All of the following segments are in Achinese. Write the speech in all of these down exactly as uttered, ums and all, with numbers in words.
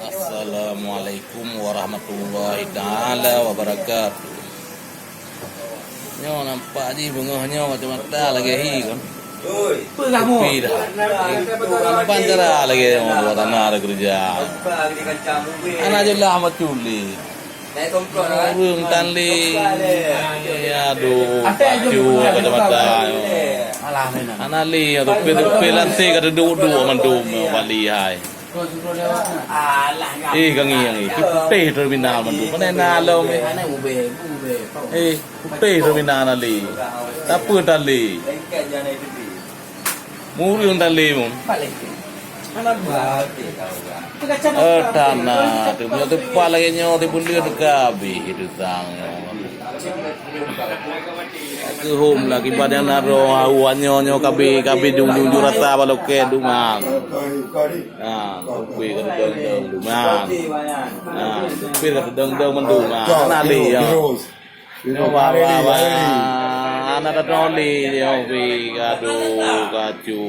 Assalamualaikum warahmatullahi taala wabarakatuh. Nyoe nampak jih beungoh nyoe kacamata lagèe hi kon. Peugah mu. Tapi dah. Ban cara lagèe nyoe dua tanah ada kerja. Anak jeulaih macam ni. Ureueng tan lé. Aduh, pacu kacamata. Alah, memang. Hana lé, tupi-tupi lantik ka duek-duek mandum, Bali hai. Eh, gangi, gangi. Ki putéh terminal mandum. Mana na lom, eh? Eh, putéh terminal na lé. Tapi tan lé. Mureueng tan lé mun. Eh, tanah, tu punya tempat lagi nyoe, tu pun dia dekat habis itu sang nyoe. Keu hom lah, kiban nyang na roh, awak nyoe, nyoe kabi, kabi dung, dung, dung rasa bak lokét dumang. Ha, kupi ka dong-dong dumang. Ha, kupi ka dong-dong mandum. Ha, na lé, ya. Nyoe ba, ba, ba. Anak tatoli nyoe pi, aduh, kacu.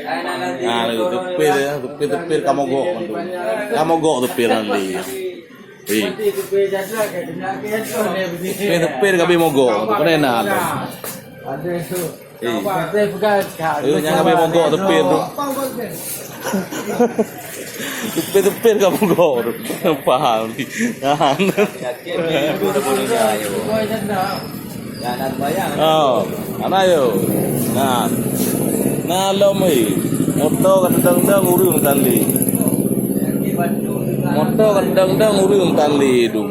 Nah, teupi, teupi, teupi ka mogok mandum. Ka mogok teupi nanti. Eh. Teupi, teupi ka bi mogok. Kena enak. Eh. Eh, nyang habéh mogok teupi tu. Teupi-teupi ka mogok tu. Paham ni. Nah. Oh, ana yo. Nah. Nah, lom, eh. Moto ka tendang-dang ureueng tan lé. Moto ka tendang-dang ureueng tan lé tu.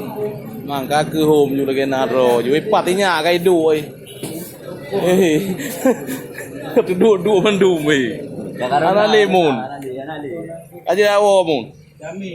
Mangka keu hom ju lagèe naro. Ju ipat inyak ka iduek, eh. Eh. Duek-duek mandum, eh. Ana lé mun. Aja awak mun.